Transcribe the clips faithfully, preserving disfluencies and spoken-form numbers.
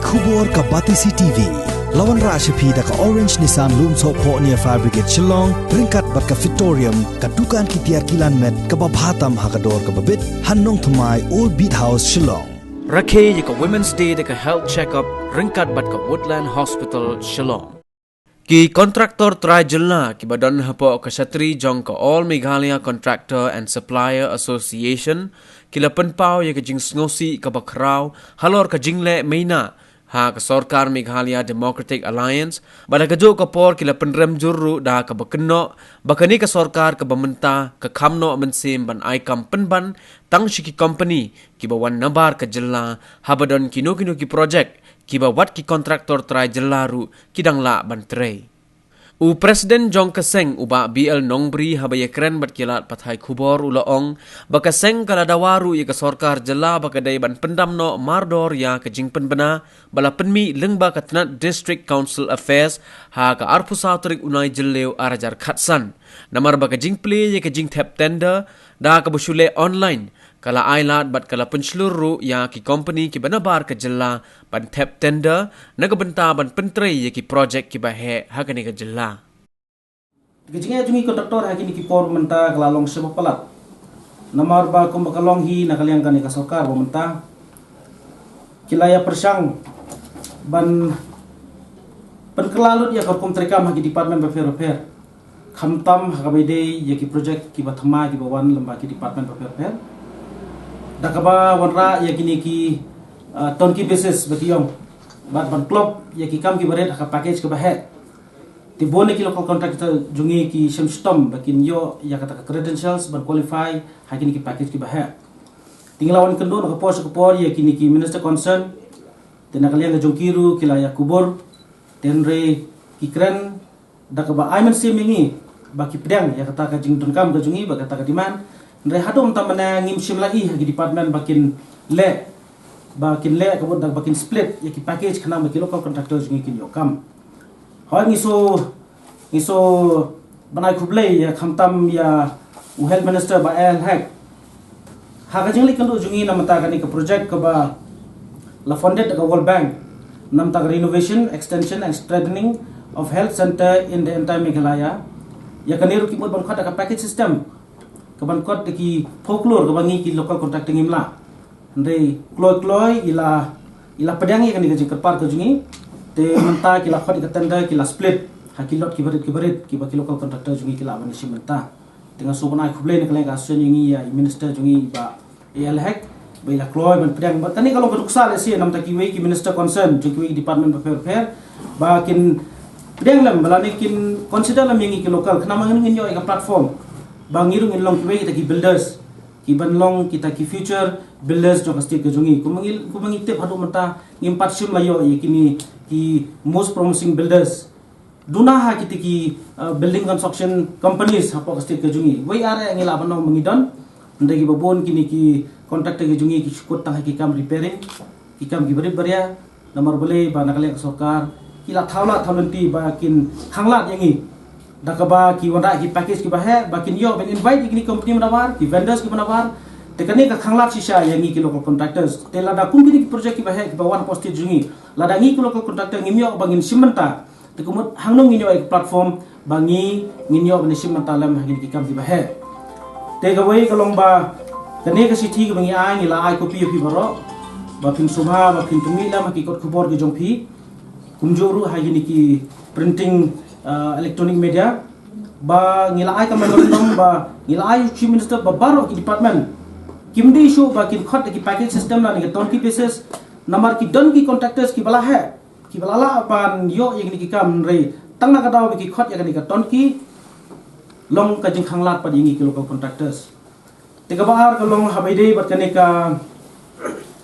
Khubor ka Batesi T V. La wanrah sha phi da ka Orange Nissan Lumsohphoh near Fire Brigade Shillong, ryngkat bad ka Fitorium, ka dukan ki tiar kilan met kaba bha tam ha ka dor kaba bit, ha Nongthymmai, Old Beat House, Shillong. Rakhe ïa ka Women's Day da ka health check-up ryngkat bad ka Woodland Hospital, Shillong. Ki kontraktor trai jylla kiba don hapoh ka shatri jong ka All Meghalaya Contractor and Supplier Association ki la pynpaw ïa ka jingsngewsih kaba khraw halor ka jingleh maïnah ha ka sorkar Meghalaya Democratic Alliance, bad ha kajuh ka por ki la pynrem jur ruh da kaba kynnoh ba kane ka sorkar kaba mynta ka kham noh mynsiem ban ai kam pynban tang sha ki kompani kiba wan nabar ka jylla, haba don kino kino ki projek kiba wat ki kontraktor trai jylla ruh ki dang lah ban trei. U President jong ka seng, u Bah B L Nongbri, haba ïakren bad ki lad pathai khubor u la ong ba ka seng ka la dawa ruh ïa ka sorkar jylla ba ka dei ban pyndam noh mardor ïa ka jingpynbna ba la pynmih lyngba ka tnat District Council Affairs ha ka arphew saw tarik u Jylliew ar hajar khatsan, namar ba ka jingplie ïa ka jingthep tender da kaba shu leh online ka la ai lad bad ka la pynshlur ruh ïa ki kompani kiba nabar ka jylla ban thep tender na ka bynta ban pyntrei ïa ki projek kiba heh ha kane ka jylla. Ka jingeh jong ngi kontraktor ha kine ki por mynta ka la long shibun palat, namar ba kumba ka long hi na ka liang kane ka sorkar ba mynta ki la ïa pyrshang ban pynkylla lut ïa ka rukom treikam ha ki department bapher bapher, khamtam ha kaba ïadei ïa ki projek kiba thymmai kiba wan lyngba ki department bapher bapher, da kaba wanrah ïa kine ki, uh, turnkey basis ba ki ong, bad ban klop ïa ki kam kiba rit ha ka package kaba heh. Te bun na ki local contractor jong ngi ki shem shitom ba kin ïoh ïa kata ka credentials ban qualify ha kine ki package kiba heh. Te ngi la wan kynduh na ka por sha ka por ïa kine ki minister concern, te na ka liang ka jong ki ruh ki la ïa kubur. Te hynrei ki kren da kaba ai mynsiem ïa ngi ba ki pdiang ïa kata ka jingdonkam ka jong ngi, ba kata ka demand. Hynrei haduh mynta mynne ngim shym la ïohi ha ki department ba kin leh, ba kin leh ka mut da ba kin split ïa ki package khnang ba ki local contractor jong ngi kin ïoh kam. Hooid, ngi shu, ngi shu ban ai khublei ïa khamtam ïa u Health Minister Bah A L Hek ha ka jingleit kynduh jong ngi na ka bynta kane ka project kaba la funded da ka World Bank na ka bynta ka renovation, extension and strengthening of health center in the entire Meghalaya. Ïa kane ruh ki mut ban khot da ka package system, ka ban khot da ki phew klur kaba ngi ki local contractor ngim lah. Hynrei kloi kloi i la, i la pdiang ïa kane ka jingkyrpad ka jong ngi. Te mynta ki la khot ïa ka tender, ki la split ha ki lot kiba rit kiba rit kiba ki local contractor jong ngi ki lah ban ïashim bynta. Te nga shu ban ai khublei na ka liang ka association jong ngi ïa i minister jong ngi Bah A L Hek ba i la kloi ban pdiang. Bad kane ka long ka nuksa lehse na ka bynta kiwei ki minister concern jong kiwei ki department bapher bapher ba kin pdiang lem, ba lane kin consider lem ïa ngi ki local, khnang ba ngin ïoh ïa ka platform ba ngi ruh ngin long kiwei kita ki builders kiban long kita ki future builders jong ka state ka jong ngi. Kumba ngi, kumba ngi tip haduh mynta ngim pat shym la ïoh ïa kine ki most promising builders. Duna ha kita ki, uh, building construction companies hapoh ka state ka jong ngi. Wei ar eh ngi lah ban ong ba ngi don. Hynrei kiba bun kine ki contractor ki jong ngi ki shu kut tang ha ki kam repairing, ki kam kiba rit ba ria. Namar balei? Ba na ka liang ka sorkar ki la thaw lad thaw lynti ba kin khanglad ïa ngi da kaba ki wanrah ki package kiba heh, ba kin ïoh ban invite ïa kine ki company ba nabar, ki vendors kiba nabar. Te kane ka khanglad shisha ïa ngi ki local contractors. Te lada kum kine ki project kiba heh kiba wan hapoh state jong ngi, lada ngi ki local contractor ngim ïoh ba ngin shim bynta, te ka mut hangno ngin ïoh ïa ka platform ba ngi, ngin ïoh ban ïashim bynta lem ha kine ki kam kiba heh? Te kawei ka long ba kane ka shithi kaba ngi ai, ngi la ai copy ïa phi baroh ba phin sumar, ba phin pynmih lem ha ki kot khubor ki jong phi, kumjuh ruh ha kine ki printing, uh, electronic media, ba ngi la ai ka memorandum, ba ngi la ai u Chief Minister ba baroh ki department kim dei shuh ba kin khot da ki package system lane ka turnkey basis. Namar ki don ki contractors kiba la heh, kiba la lah ban ïoh ïa kine ki kam, hynrei tang na ka daw ba ki khot ïa kane ka turnkey, long ka jingkhanglad pat ïa ngi ki local contractors. Te kaba ar ka long haba ïadei bad kane ka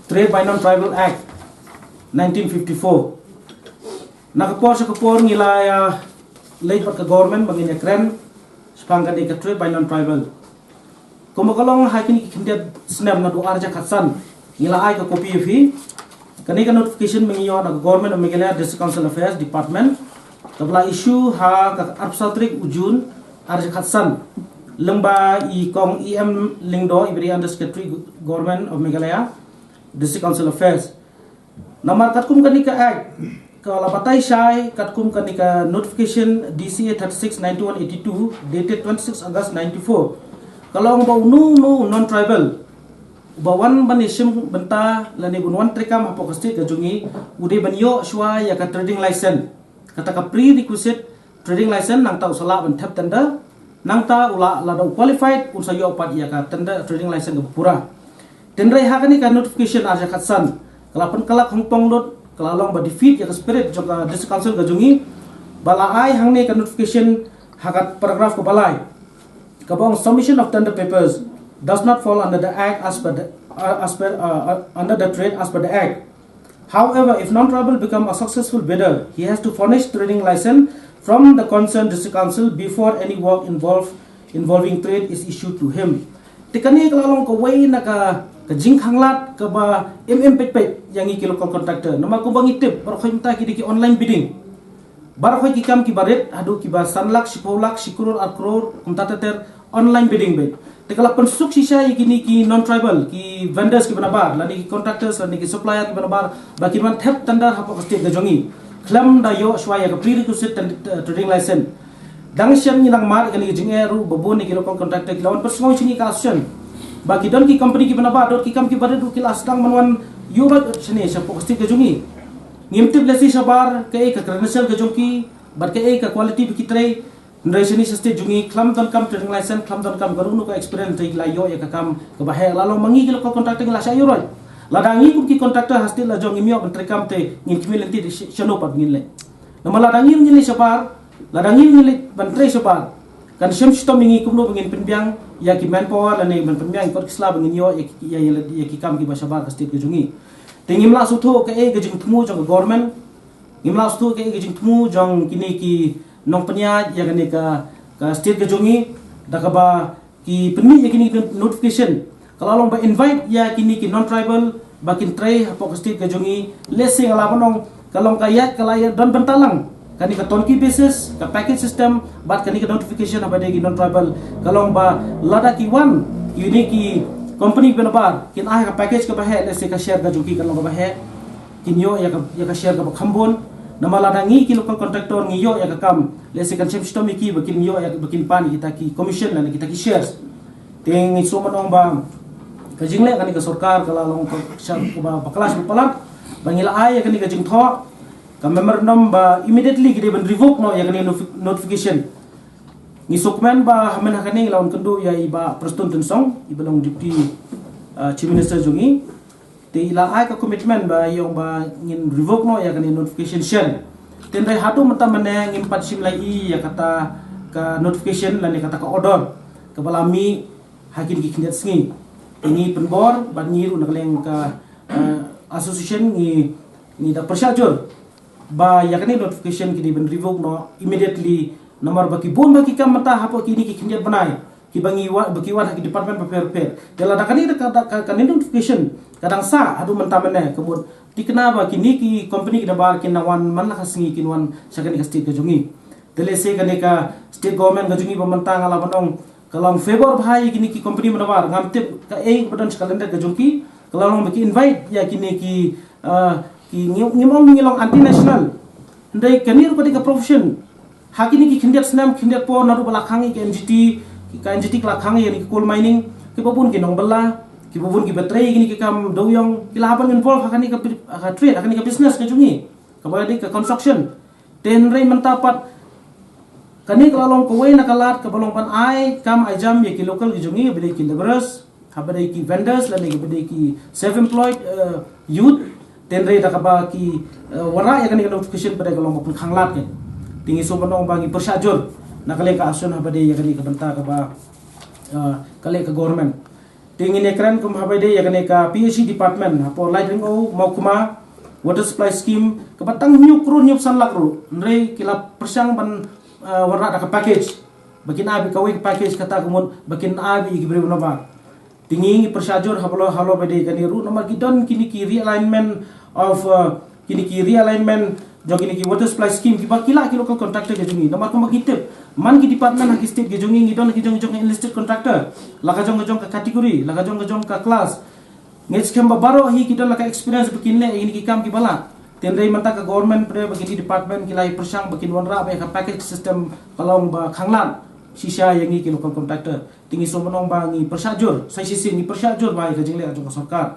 Trade by Non-Tribal Act nineteen fifty-four. Na ka por sha ka por ngi la ïa leit bad ka government ba ngin ïakren shaphang kane ka Trade by Non-Tribal. Kumba ka long ha kine ki khyndiat snem naduh ar hajar khatsan, ngi la ai ka copy ïa phi. Kane ka notification ba ngi ïoh na ka Government of Meghalaya District Council Affairs Department, kaba la issue ha ka arphew saw tarik u June ar hajar khatsan, lyngba i Kong E M Lyngdoh, iba dei Under Secretary Government of Meghalaya District Council Affairs. Namar katkum kane ka Act ka la batai shai, katkum kane ka notification D C A thirty-six ninety-one eighty-two dated twenty-six August ninety-four, ka la ong ba uno uno u non-tribal ba wan ban ïashim bynta lane ban wan treikam hapoh ka state ka jong ngi, u dei ban ïoh shuwa ïa ka trading license. Kata ka prerequisite trading license, nangta u sa lah ban thep tender, nangta u lah, lada u qualified, un sa ïoh pat ïa ka tender trading license kaba pura. Tynrai ha kane ka notification ar hajar khatsan, ka la pynkylla hangpong lut, ka la long ba defeat ïa ka spirit jong ka District Council ka jong ngi, ba la ai hangne ka notification ha ka paragraph kaba lai, kaba ong, "Submission of tender papers does not fall under the Act as per the, uh, as per, uh, uh, under the trade as per the Act. However, if non-tribal become a successful bidder, he has to furnish trading license from the concerned District Council before any work involve, involving trade is issued to him." Te kane ka la long kawei na ka, ka jingkhanglad kaba im im peit peit ïa ngi ki local contractor. Namar kumba ngi tip, baroh khoit mynta ki dei ki online bidding. Baroh khoit ki kam kiba rit, haduh kiba san lak, shiphew lak, shi klur, ar klur, kumta ter ter, online bidding beit. Te ka la pynsuk shisha ïa kine ki non-tribal, ki vendors kiba nabar, lane ki contractors, lane ki supplier kiba nabar, ba kin wan thep tender hapoh ka state ka jong ngi khlem da ïoh shuwa ïa ka prerequisite tender, uh, trading license. Dang shen ngi dang mad ïa kane ka jingeh ruh, ba bun ïa ki local contractor ki la wan pynsngew sha ngi ka association ba ki don ki company kiba nabar, don ki kam kiba rit ruh, ki la sdang ban wan ïuh roit shane shapoh ka state ka jong ngi. Ngim tip lehse shabar kaei ka credential ka jong ki, bad kaei ka quality ba ki trei. Hynrei shane sha state jong ngi khlem donkam trading license, khlem donkam kano kano ka experience, te ki la ïoh ïa ka kam kaba heh. La long ma ngi ki local contractor ngi la shah ïuh roit. Lada ngi kum ki contractor ha state la jong ngim ïoh ban treikam, te ngin khmih lynti, te sh-, shano pat ngin leit? Namar lada ngi ngin leit shabar, lada ngi ngin leit ban trei shabar, kan shem shitom ïa ngi kumno ba ngin pynbiang ïa ki manpower lane ban pynbiang ïa ki kot ki sla ba ngin ïoh ïa ki, ïa, ïa, ïa ki kam kiba shabar ka state ka jong ngi. Te ngim lah sngewthuh kaei ka jingthmu jong ka government, ngim lah sngewthuh kaei ka jingthmu jong kine ki nongpynïaid ïa kane ka, ka state ka jong ngi, da kaba ki pynmih ïa kine ki notification ka la long ba invite ïa kine ki non-tribal ba kin trei hapoh ka state ka jong ngi. Lehse nga lah ban ong ka long ka ïaid, ka la ïaid don bynta lang, kane ka turnkey basis, ka package system, bad kane ka notification haba dei ki non-tribal ka long ba lada ki wan kine ki company kiba nabar, kin ai ka package kaba heh, lehse ka share ka jong ki kan long kaba heh, kin ïoh ïa ka, ïa ka share kaba kham bun. Namar lada ngi ki local contractor ngi ïoh ïa ka kam, lehse kan shem shitom ïa ki ba kin ïoh ïa, ba kin pan ïa kita ki commission lane kita ki shares. Te ngi sngew ban ong ba ka jingleh kane ka sorkar ka la long ka sha-, kaba, ba khlaiñ ba palat, ba ngi la ai ïa kane ka jingthoh, ka memorandum ba immediately ki dei ban revoke noh ïa kane notifi-, notification. Ngi sngewkmen ba ha mynta kane ngi la wan kynduh ïa i Bah Prestone Tynsong, iba long Deputy, uh, Chief Minister jong ngi. Te i la ai ka commitment ba i ong ba ngin revoke noh ïa kane notification shen. Te hynrei haduh mynta mynne ngim pat shym la ïohi ïa kata ka notification lane kata ka order kaba la mih ha kine ki khyndiat sngi. Te ngi pynbor bad ngi ruh na ka liang ka, eh, association ngi, ngi da pyrshah jur ba ïa kane notification ki dei ban revoke noh immediately. Namar ba ki bun ba ki kam mynta hapoh kine ki khyndiat bnai kiba ngi wad, ba ki wad ha ki department bapher bapher. Te lada kane ka, ka, ka, kane notification ka dang sah haduh mynta mynne, ka mut thikna ba kine ki company ki nabar kin nang wan man la ka sngi kin wan sha kane ka state ka jong ngi. Te lehse kane ka state government ka jong ngi ba mynta nga lah ban ong ka long favour bha ïa kine ki company ba nabar. Ngam tip kaei kaba don sha ka lyndet ka jong ki, ka la long ba ki invite ïa kine ki, ah, ki ngi, ngim ong ngi long anti national. Hynrei kane ruh ka dei ka profession. Ha kine ki khyndiat snem, khyndiat por, naduh ba la khang ïa ka N G T, ka N G T ka la khang ïa kine ki coal mining, kiba bun ki nongbylla, kiba bun kiba trei ïa kine ki kam dewiong, ki la hap ban involve ha kane ka, ka trade, ha kane ka business ka jong ngi, kaba dei ka construction. Te hynrei mynta pat kane ka la long kawei na ka lad kaba long ban ai kam ai jam ïa ki local ki jong ngi, ba dei ki labourers, haba dei ki vendors lane haba dei ki self employed, eh, youth. Te hynrei da kaba ki, eh, wanrah ïa kane ka notification pat ka long ba pynkhanglad ka. Te ngi sngew ban ong ba ngi pyrshah jur na ka liang ka association haba dei ïa kane ka bynta kaba, eh, ka leh ka government. Te ngin ïakren kum haba dei ïa kane ka P H E department hapoh Laitringo, Mawkma, water supply scheme kaba tang hynñiew klur hynñiew san lak ruh. Hynrei ki la pyrshang ban, eh, wanrah da ka package. Ba kin ai beit kawei ka package, kata ka mut ba kin ai beit ïa ki briew nabar. Te ngi ngi pyrshah jur halor, halor ba dei kane ruh namar ki don kine ki realignment of, uh, kine ki realignment jong kine ki water supply scheme kiba ki lah ki local contractor ka jong ngi. Namar kumba ki tip, man ki department ha ki state ka jong ngi, ngi don ki jong, jong ka enlisted contractor, la ka jong, ka jong ka category, la ka jong, ka jong ka class. Ngi skhem ba baroh hi ki don la ka experience ba kin leh ïa kine ki kam kiba lah. Hynrei mynta ka government pat ba kine ki department ki la ïa pyrshang ba kin wanrah ba ïa ka package system ka long ba khanglad shisha ïa ngi ki local contractor. Te ngi sngewbha ba ngi pyrshah jur, sa shisien ngi pyrshah jur ba ïa ka jingleh jong ka sorkar.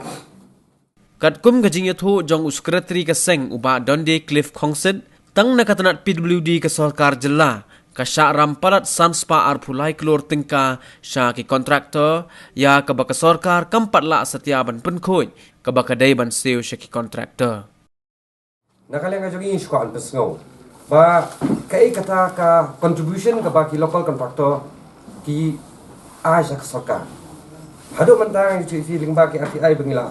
Katkum ka jingïathuh jong u Secretary ka seng u Bah Donde Cliff Khongsit, tang na ka tnat P W D ka sorkar jylla ka shah ram palat san spah arphew lai klur tyngka sha ki contractor, ïa kaba ka sorkar kam pat lah satia ban pynkhuid kaba ka dei ban siew sha ki contractor. Na ka liang ka jong ngi shu kwah ban pynsngew ba kaei kata ka contribution kaba ki local contractor ki ai sha ka sorkar. Haduh mynta ngi ju ïohi lyngba ki R T I ba ngi la,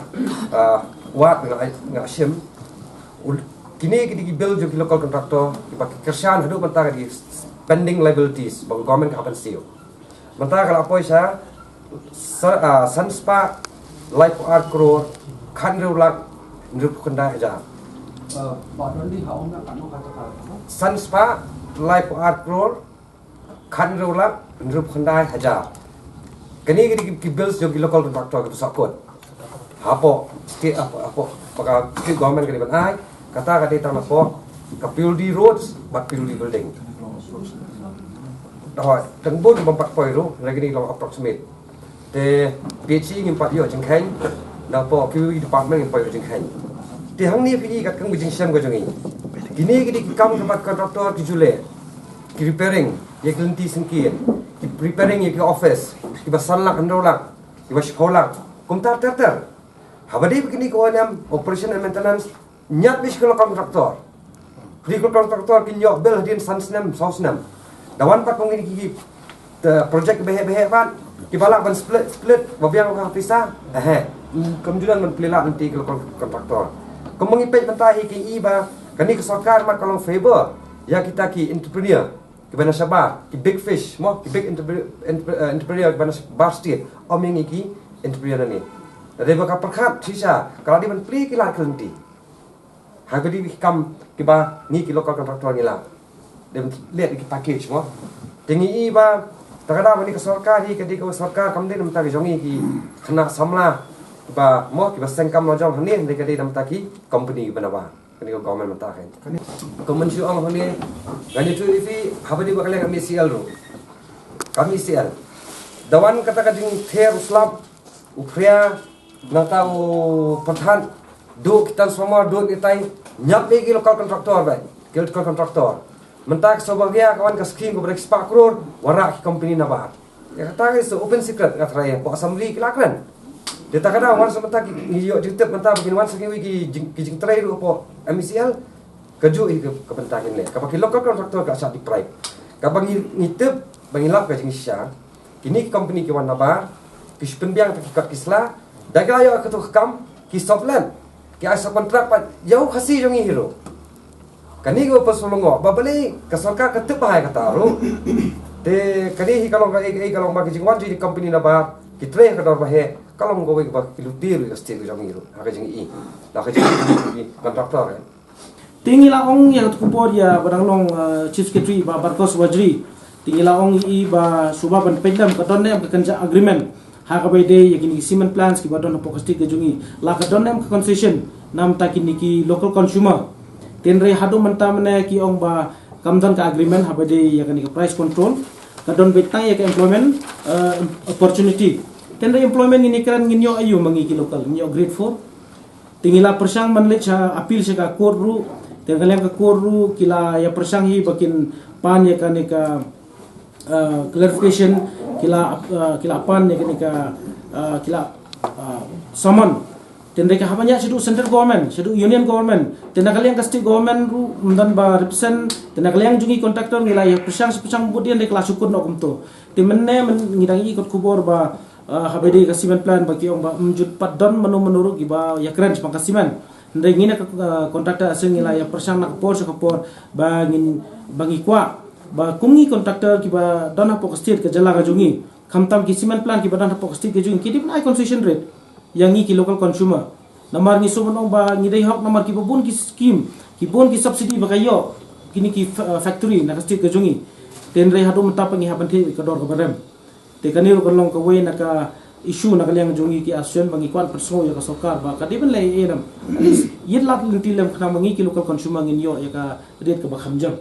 ah, wad, ngi la, ngi la shim. Ul-, kine ki dei ki bill jong ki local contractor kiba ki kyrshan haduh mynta ki dei pending liabilities ba ka government ka hap ban siew. Mynta ka la poi sha sa-, ah, san spah laiphew ar klur khathynriew lak hynriewphew khyndai hajar. San spah laiphew ar klur khathynriew lak hynriewphew khyndai hajar. Kine ki dei ki, ki bills jong ki local contractor kiba sahkut. Hapoh state, hapoh, hapoh, ba ka state government ka dei ban ai, kata ka dei tang hapoh ka P W D roads bad P W D building. Hooid, tang bun bym pat poi ruh, lagi ni long approximate. Te P H E ngim pat ïoh jingkheiñ, na hapoh kiwei department ngim pat ïoh jingkheiñ. Te hangne phi i katkum ka jingshem ka jong ngi. Kine ki dei ki kam kaba ki contractor ki ju leh. Ki repairing ïa ki lynti syngkien, ki repairing ïa ki office, kiba san lak hynriew lak, kiba shiphew lak, kumta ter ter. Haba dei ba kine ki O and M, operation and maintenance, ñiad beit sha ki local contractor. Ki local contractor kin ïoh bill hadien san snem, saw snem. Da wan pat kum kine ki, ki, te, project kiba heh ba heh pat, kiba lah ban split, split, ba biang ka pisa, eh, eh. Kam ju don ban plie lad lynti ki local contractor. Kumba ngi peit mynta hi, ngi i ba kane ka sorkar mat ka long favor ïa kita ki entrepreneur kiba na shabar, ki big fish, mo, ki big entrepre-, entrepre-, eh, entrepreneur kiba na shabar state, ym ïa ngi ki entrepreneur nangne. Lada ba ka pyrkhat shisha, ka la dei ban plie ki lad ki lynti. Ha ka dei ki kam kiba ngi ki local contractor ngi lah. Dei ban leh ki package, mo. Te ngi i ba, ta ka daw ba kane ka sorkar hi, ka dei ka sorkar kam dei na bynta ka jong ngi ki khynnah samla kiba, mo, kiba seng kam la jong hangne, hynrei ka dei na bynta ki company kiba nabar. Kane ka government mynta ka. Ka mynta shu ong hangne, ngan ïathuh ïa phi, haba dei ba ka liang M E C L ruh. Ka M E C L. Da wan kata ka jingther u slap, u phria, nangta u pyrthat, duh ki transformer, duh ki tai, ñiad beit ki local contractor beit, ki local contractor. Mynta ka Saubhagya ka wan ka scheme kaba dei ki spah klur, wanrah ki company nabar. Ïa kata ka is open secret, nga tharai hapoh assembly ki la kren. Te ta ka daw wan sa mynta ki, ngi ïoh jingtip mynta ba kin wan sa kiwei ki jing, ki jingtrei ruh hapoh M E C L. Kajuh hi ka, ka bynta kin leh. Kaba ki local contractor ka shah deprive. Kaba ngi, ngi tip ba ngi lap ka jingshisha. Kine ki company ki wan nabar, ki shu pynbiang ta ki kot ki sla. Da ki la ïoh kato ka kam, ki sublet. Ki ai subcontract pat ïa u Khasi jong ngi hi ruh. Kane kaba pynslongoh, ba balei ka sorkar ka tip ba hai kata ruh. Te kane hi ka long kaei, kaei ka long ba ki jingwan jong ki company nabar, ki trei ha ka dor ba heh, ka long kawei kaba ki lute ruh ïa ka state ka jong ngi ruh, ha ka jingi. Ha ka jingi ki contractor, eh. Te ngi la ong ïa ka khubor ïa ba dang long, eh, Chief Secretary Bah Barkos Wajri. Te ngi la ong ïa i ba suba ban peit lem ka don ne em ka kynja agreement. Ha kaba ïadei ïa kine ki cement plants kiba don hapoh ka state ka jong ngi. La ka don ne em ka concession na bynta kine ki local consumer. Te hynrei haduh mynta mynne ki ong ba kam don ka agreement haba ïadei ïa kane ka price control. Ka don beit tang ïa ka employment, eh, opportunity. Te hynrei employment ngin ïakren ngin ïoh aïu ma ngi ki local, ngin ïoh grade four. Te ngi la pyrshang ban leit sha appeal sha ka court ruh, te ka liang ka court ruh ki la ïa pyrshang hi ba kin pan ïa kane ka, uh, clarification, ki la, uh, ki la pan ïa kane ka, uh, ki la, uh, summon. Te hynrei ka haba ñiah shaduh central government, shaduh union government, te na ka liang ka state government ruh ym don ba represent, te na ka liang jong ngi contractor ngi la ïa pyrshang, pyrshang bud ïa, hynrei ka la shu kut noh kumto. Te mynne myn-, ngi dang ïohi kot khubor ba, ah, haba ïadei ka cement plant ba ki ong ba ym ju pat don mano mano ruh kiba ïakren shaphang ka cement. Hynrei ngi na ka, ah, contractor association ngi la ïa pyrshang na ka por sha ka por ba ngin, ba ngi kwah ba kum ngi contractor kiba don hapoh ka state ka jylla ka jong ngi, khamtam ki cement plant kiba don hapoh ka state ka jong ngi, ki dei ban ai concession rate ïa ngi ki local consumer. Namar ngi sngewbha ban ong ba ngi dei hok namar kiba bun ki scheme, ki bun ki subsidy ba ka ïoh kine ki fa-, factory na ka state ka jong ngi. Te hynrei haduh mynta pat ngi hap ban thied ka dor kaba rem. Te kane ruh kan long kawei na ka, issue na ka liang jong ngi ki association ba ngi kwah pynsngew ïa ka sorkar ba ka dei ban leh ïa nam, at least ïa lad lynti lem khnang ba ngi ki local consumer ngin ïoh ïa ka rate kaba kham jam.